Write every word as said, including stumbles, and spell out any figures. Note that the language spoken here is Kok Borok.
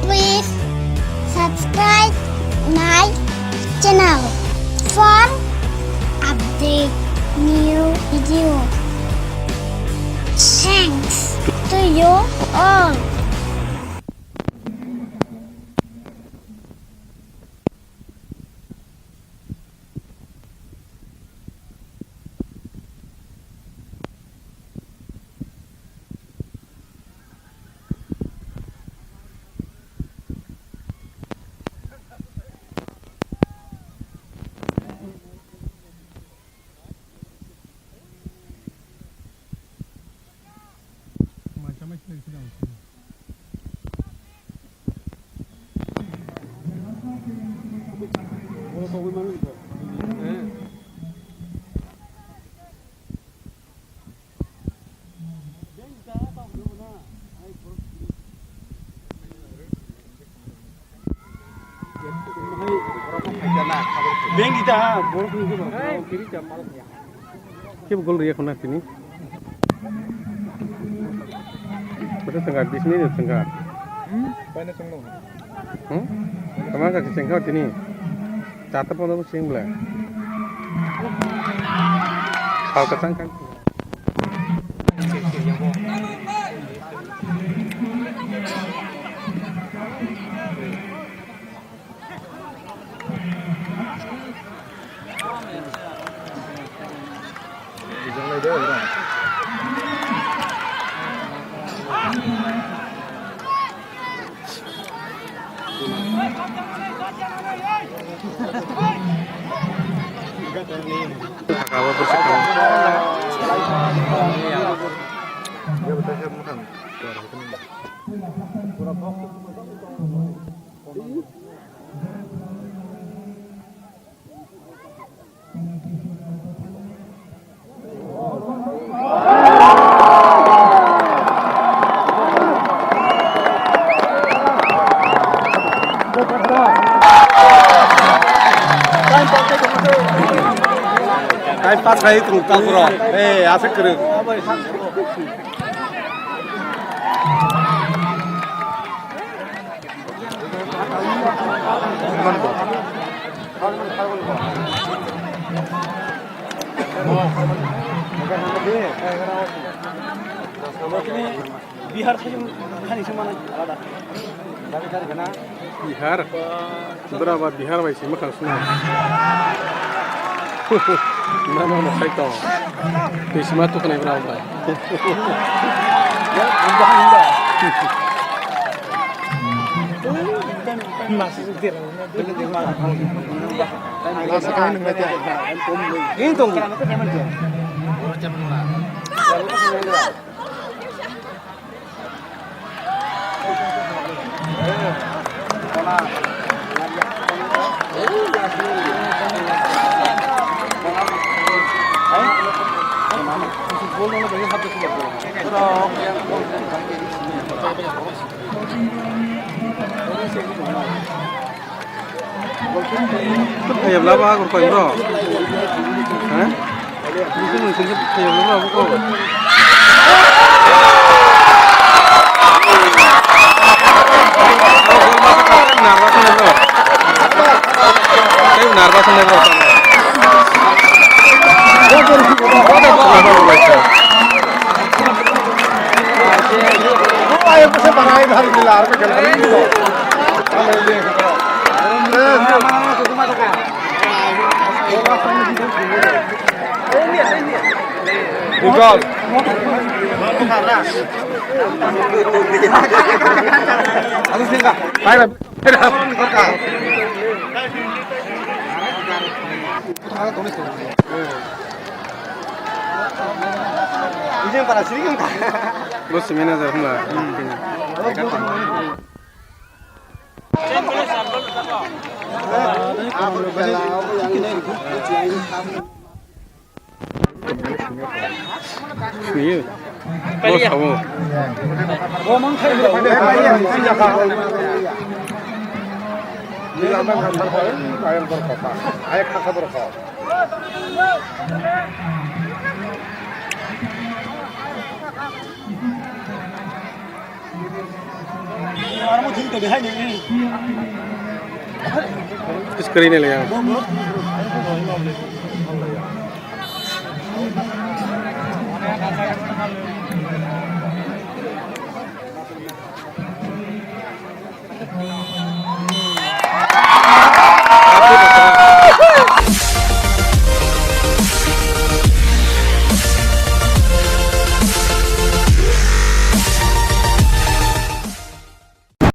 Please subscribe my channel for update new video. Thanks to you all. Beng kita, borok ni ke ba, kiri jam malam ya. Kebo gol riya khuna tini. Betul tengah, di sini dia tengah. Hmm? Tengah kaki tengah tini. Chata pun aku sing bela. Kau kacang kan. Time pass khai tung ta bro. Eh, asik kere. Bihar thani se manai alada. Bihar? Bra ba Bihar bai se makhang suna. Na ma ma sai to. Tei sima to khnai bra bai. Ini dong. Thayabla ba gurkha bro. Ha? Bisi mungkin thayabla ba buko. Narva sana bro. Narva sana bro. Google. Hai, hai. Bo si manager hwnba. Suyo. Bo sabo. Screen le ya.